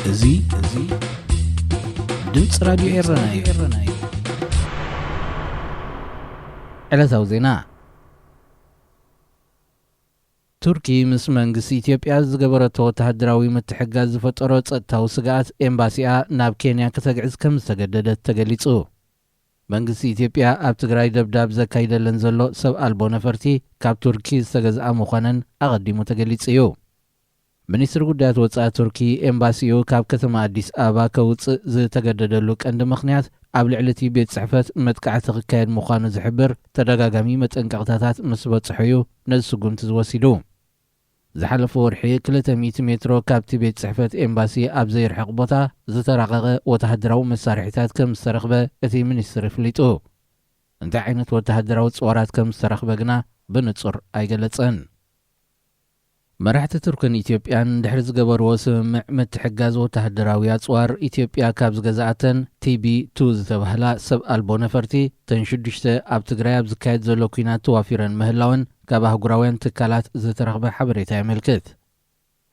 እዚ እዚ ድምፂ ራዲዮ ኤረና እዩ። ዕለታዊ ዜና። ቱርኪ ምስ መንግስቲ ኢትዮጵያ ዝገበረቶ ወተሃደራዊ ምትሕጋዝ ዝፈጠሮ ጸጥታዊ ስግኣት ኤምባሲኣ ናብ ኬንያ ከተግዕዝ ከም ዝተገደደት ተገሊጹ። መንግስቲ ኢትዮጵያ ኣብ ትግራይ ደብዳብ ዘካይደለን ዘሎ ሰብ ኣልቦ ነፈርቲ ካብ ቱርኪ ዝተገዝኣ ምዃነን ኣቐዲሙ ተገሊጹ እዩ። ሚኒስትሪ ጉዳያት ወጻኢ ቱርኪ ኤምባሲኡ ካብ ከተማ ኣዲስ ኣበባ ከውጽእ ዝተገደደሉ ቀንዲ ምኽንያት ኣብ ልዕሊ እቲ ቤት ጽሕፈት መጥቃዕቲ ክካየድ ምዃኑ ዝሕብር ተደጋጋሚ መጠንቀቕታታት ምስ በጽሖ እዩ ነዚ ስጉምቲ ዝወሲዱ። ዝሓለፈ ወርሒ ክልተ ሚእቲ ሜትሮ ካብቲ ቤት ጽሕፈት ኤምባሲ ኣብ ዘይርሕቕ ቦታ ዝተራቐቐ ወተሃደራዊ መሳርሒታት ከም ዝተረኽበ እቲ ሚኒስትሪ ኣፍሊጡ። እንታይ ዓይነት ወተሃደራዊ ጽዋራት ከም ዝተረኽበ ግና ብንጹር ኣይገለጸን። መራሕቲ ቱርክን ኢትዮጵያን ድሕሪ ዝገበርዎ ስምምዕ ምትሕጋዝ ወተሃደራዊ ኣጽዋር፣ ኢትዮጵያ ካብ ዝገዝኣተን ቲቢ ቱ ዝተባህላ ሰብ ኣልቦ ነፈርቲ፣ እተን ሽዱሽተ ኣብ ትግራይ ኣብ ዝካየድ ዘሎ ኲናት ተዋፊረን ምህላወን ካብ ኣህጉራውያን ትካላት ዝተረኽበ ሓበሬታ የመልክት።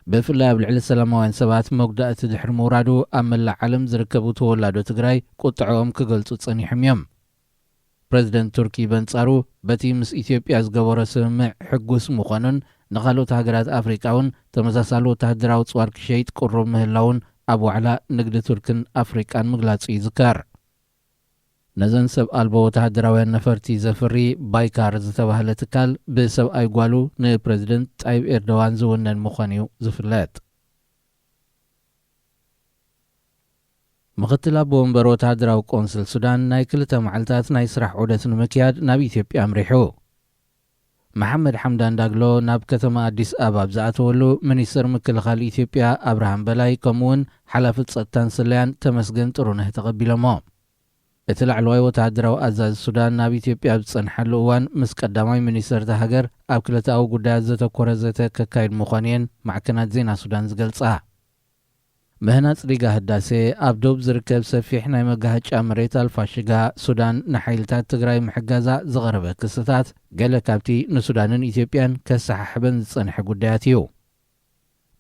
ብፍላይ ኣብ ልዕሊ ሰላማውያን ሰባት መጉዳእቲ ድሕሪ ምውራዱ ኣብ መላእ ዓለም ዝርከቡ ተወላዶ ትግራይ ቁጥዐኦም ክገልጹ ጸኒሖም እዮም። ፕረዚደንት ቱርኪ በንጻሩ በቲ ምስ ኢትዮጵያ ዝገበሮ ስምምዕ ሕጉስ ምዃኑን ንኻልኦት ሃገራት ኣፍሪቃ እውን ተመሳሳሊ ወተሃደራዊ ጽዋር ክሸይጥ ቅሩብ ምህላውን ኣብ ዋዕላ ንግዲ ቱርክን ኣፍሪቃን ምግላጹ ይዝከር። ነዘን ሰብ ኣልቦ ወተሃደራውያን ነፈርቲ ዘፍሪ ባይካር ዝተባህለ ትካል ብሰብኣይ ጓሉ ንፕረዚደንት ጣይብ ኤርዶዋን ዝውነን ምዃኑ እዩ ዝፍለጥ። ምኽትል ኣቦ ወንበር ወተሃደራዊ ቆንስል ሱዳን ናይ ክልተ መዓልታት ናይ ስራሕ ዑደት ንምክያድ ናብ ኢትዮጵያ ኣምሪሑ። መሓመድ ሓምዳን ዳግሎ ናብ ከተማ ኣዲስ ኣበባ ኣብ ዝኣተወሉ፣ ሚኒስትር ምክልኻል ኢትዮጵያ ኣብርሃም በላይ ከምኡውን ሓላፊ ጸጥታን ስለያን ተመስገን ጥሩነህ ተቐቢሎሞ። እቲ ላዕለዋይ ወተሃደራዊ ኣዛዚ ሱዳን ናብ ኢትዮጵያ ኣብ ዝጸንሓሉ እዋን ምስ ቀዳማይ ሚኒስትር እታ ሃገር ኣብ ክልተኣዊ ጉዳያት ዘተኮረ ዘተ ከካይድ ምዃኑ እየን ማዕከናት ዜና ሱዳን ዝገልጻ። ምህናጽ ሪጋ ህዳሴ ኣብ ዶብ ዝርከብ ሰፊሕ ናይ መጋሃጫ መሬት ኣልፋሽጋ፣ ሱዳን ንሓይልታት ትግራይ ምሕጋዛ ዝቐረበ ክስታት ገለ ካብቲ ንሱዳንን ኢትዮጵያን ከሰሓሕበን ዝጸንሐ ጉዳያት እዩ።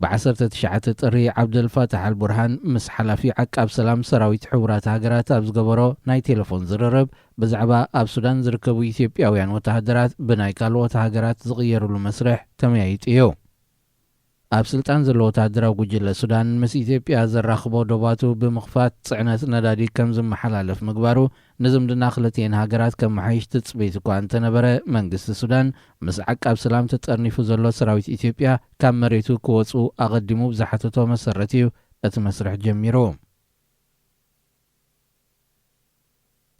ብ ዓሰርተ ትሽዓተ ጥሪ ዓብደልፋታሕ ኣልቡርሃን ምስ ሓላፊ ዓቃብ ሰላም ሰራዊት ሕቡራት ሃገራት ኣብ ዝገበሮ ናይ ቴሌፎን ዝርርብ ብዛዕባ ኣብ ሱዳን ዝርከቡ ኢትዮጵያውያን ወተሃደራት ብናይ ካልኦት ሃገራት ዝቕየሩሉ መስርሕ ተመያይጡ እዩ። ኣብ ስልጣን ዘሎ ወተሃደራዊ ጉጅለ ሱዳን ምስ ኢትዮጵያ ዘራኽቦ ዶባቱ ብምኽፋት ጽዕነት ነዳዲ ከም ዝመሓላለፍ ምግባሩ ንዝምድና ክልቲኤን ሃገራት ከመሓይሽ ትጽቢት እኳ እንተነበረ፣ መንግስቲ ሱዳን ምስ ዓቃብ ሰላም ተጠርኒፉ ዘሎ ሰራዊት ኢትዮጵያ ካብ መሬቱ ክወጹ ኣቐዲሙ ብዝሓተቶ መሰረት እዩ እቲ መስርሕ ጀሚሩ።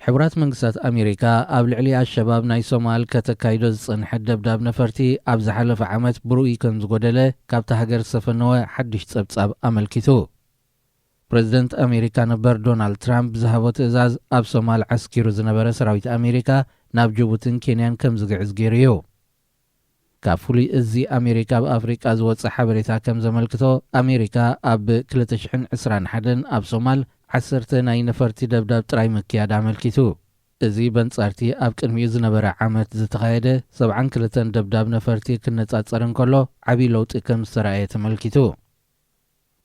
ሕቡራት መንግስታት ኣሜሪካ ኣብ ልዕሊ ኣሸባብ ናይ ሶማል ከተካይዶ ዝጸንሐት ደብዳብ ነፈርቲ ኣብ ዝሓለፈ ዓመት ብርኡይ ከም ዝጎደለ ካብታ ሃገር ዝተፈነወ ሓድሽ ጸብጻብ ኣመልኪቱ። ፕረዚደንት ኣሜሪካ ነበር ዶናልድ ትራምፕ ብዝሃቦ ትእዛዝ ኣብ ሶማል ዓስኪሩ ዝነበረ ሰራዊት ኣሜሪካ ናብ ጅቡትን ኬንያን ከም ዝግዕዝ ገይሩ እዩ። ካብ ፍሉይ እዚ ኣሜሪካ ኣብ ኣፍሪቃ ዝወጸ ሓበሬታ ከም ዘመልክቶ፣ ኣሜሪካ ኣብ ክልተ ሽሕን ዕስራን ሓደን ኣብ ሶማል ዓሰርተ ናይ ነፈርቲ ደብዳብ ጥራይ ምክያድ ኣመልኪቱ። እዚ በንጻርቲ ኣብ ቅድሚኡ ዝነበረ ዓመት ዝተኻየደ ሰብዓን ክልተን ደብዳብ ነፈርቲ ክነጻጸር እንከሎ ዓቢ ለውጢ ከም ዝተራእየ ተመልኪቱ።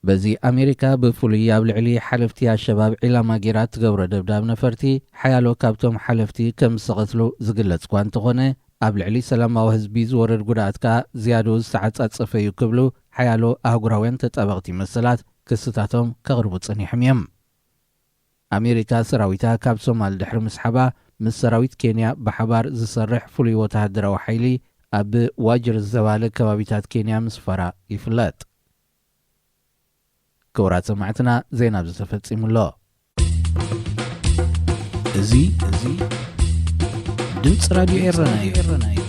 በዚ ኣሜሪካ ብፍሉይ ኣብ ልዕሊ ሓለፍቲ ኣሸባብ ዒላማ ጌራ እትገብሮ ደብዳብ ነፈርቲ ሓያሎ ካብቶም ሓለፍቲ ከም ዝተቐትሉ ዝግለጽ እኳ እንተኾነ፣ ኣብ ልዕሊ ሰላማዊ ህዝቢ ዝወረድ ጉድኣት ከኣ ዝያድኡ ዝተዓጻጸፈ እዩ ክብሉ ሓያሎ ኣህጉራውያን ተጣበቕቲ መሰላት ክስታቶም ከቕርቡ ጸኒሖም እዮም። ኣሜሪካ ሰራዊታ ካብ ሶማል ድሕሪ ምስሓባ፣ ምስ ሰራዊት ኬንያ ብሓባር ዝሰርሕ ፍሉይ ወተሃደራዊ ሓይሊ ኣብ ዋጅር ዝተባህለ ከባቢታት ኬንያ ምስፋራ ይፍለጥ። ክቡራት ሰማዕትና፣ ዜና ኣብዚ ተፈጺሙ ኣሎ። እዚ እዚ ድምፂ ራዲዮ ኤረና እዩ።